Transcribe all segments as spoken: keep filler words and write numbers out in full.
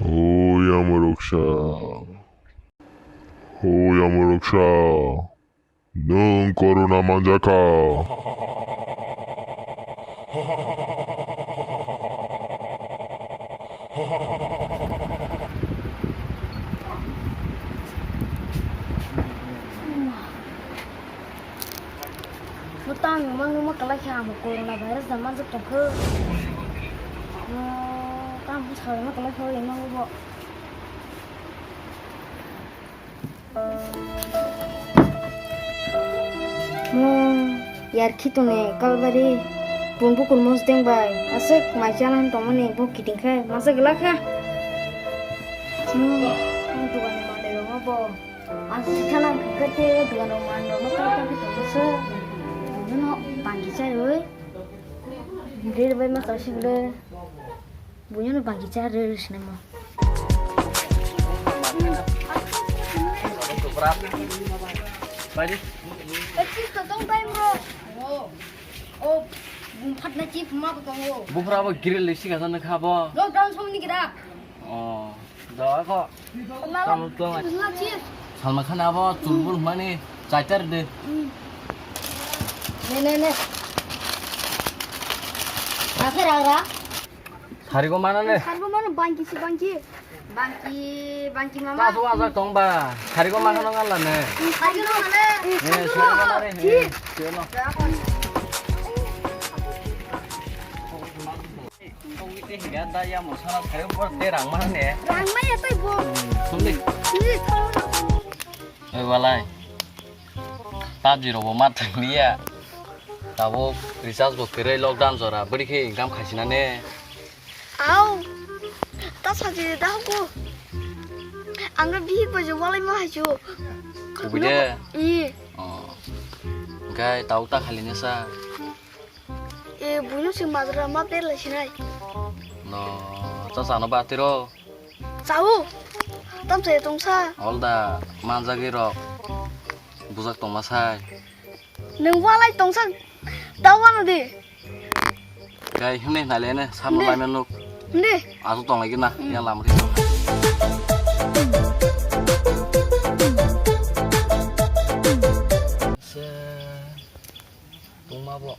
O Yamoroksa. O Yamoroksa. Nwng corona manjakha. Bo tamo mangno ma kwlai khe, amo corona virus da manjak tongkhe. Tamo salai ma kwlai khe, o imo bo. Mo yarkhi tongni kalbari bun bukur mosdeng bai aswk mai chana tongmani bo kiting khe masa glak kha. Mo ang dugan ni manwi rok bo ang sikha lang khe te dugan rok manwi rok no kal kal khe tongma se. Buino bangki chai rwi. Rir bai ma tong sibole. Buino bangki cha rir sinimo. Bai di. Chips to tong bai bro. O, bung phatna chips ma to tongo. Buphra bo grill le siga jana kha bo. Lockdown somni kira. Oh. Dawa ko. Tamo tong. Salma Khan abo chulbul mani chaitar de. Ne, ne, ne. Akhir agra. Sari ko mana ne? Sari ko mana bangki si bangki. Bangki, bangki mama. Kasu aja tong ba. Sari ko mana nang ala ne? Sari ko mana? Eh, sari ko mana ne? Eh, sari ko. Tongwi tei hinkhe da ya mosala thai por tei rang ma ne. Rang ma ya tei bo. Sumdi. Sumdi thang. Oi walai. PUBG rok bo ma thang liya. Tabuk recharge bo kwrwi lockdown jora bwrwi khe income khaisina ne. Au. Ta saji da ko. Ang bihik bai walai ma haichu. Ubi de. I. Oh. Gai tau ta khali ne sa. E, buino se majra ma perlai sinai. No, cha chano ba tiro. Chao. Tam se tongsa. Olda manjagwi rok. Bujak tongma sai. Nwng walai tongsa. Tawano de. Kai himne nale ne samno laimano. Ne. Asu tonglai gina. Ya lamri. Tongma bo.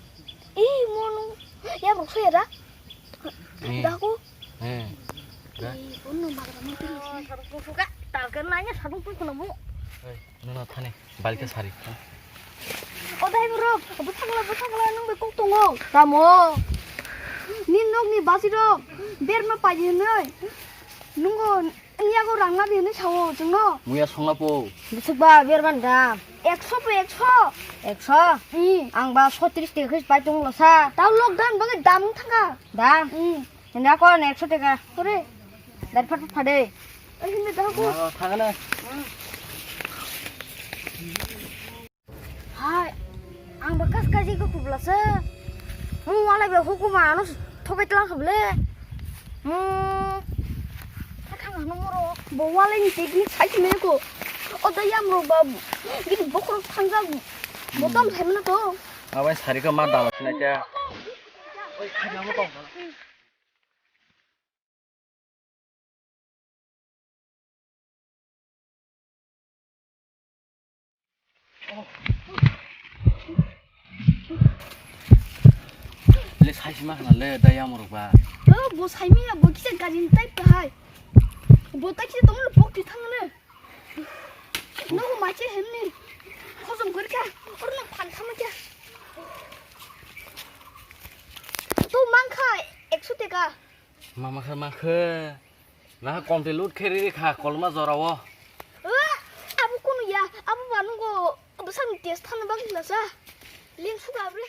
Ih, mo nung. Ya, rok soya da. Eh. Daku. Eh. Da. Ih, kono magra mati. Sarung kusuka, tarkan nanya sarung kusuka mo. Hei, nuna thani, balita sari. O dai bro, bwthakla, bwthakla, nung bai kok tongo. Tamo. Ni nok ni basi rok, berma paji noi. Nungo. Ang yago rang labi hinwi sao chwngno. Muya songla po. Bisik ba berban dam. Ekso po ekso. Ekso? Hmm. Ang ba sotris teka khe pai tong lo sa. Tao lockdown bagwi dam wng thangkha. Dam? Hmm. Hwnda kon ekso teka. Ore. Dar phat phat phade. Ai, hwnda da ko. Na, thangana. Hai, ang ba kas kaji ko kubla se. Mo walai be hukuma ano thokai tlang kable. Mo thang ano moro. Bo walai ni technique sai kile ko. O da yam ro ba. Gidi bokhro thangjak. Botom thai mana to. Abai sari ko ma dala sinai ta. Oi, thang ano to. Le sai sima khna le da yamorok ba. O bo sai mi ya bo kisa gari ni type ka hai. Bo ta kisa tong le pok ti thang le. No ma che hem ni. Khosong kor ka. Or no phan thama kya. To mang kha ekso teka. Mama khe, ma khe. Na kom te lut khe ri kha kolma jora o. Eh, abo kunu ya, abo banungo bwsakni test thana bagwi lasa. Leng suka bre.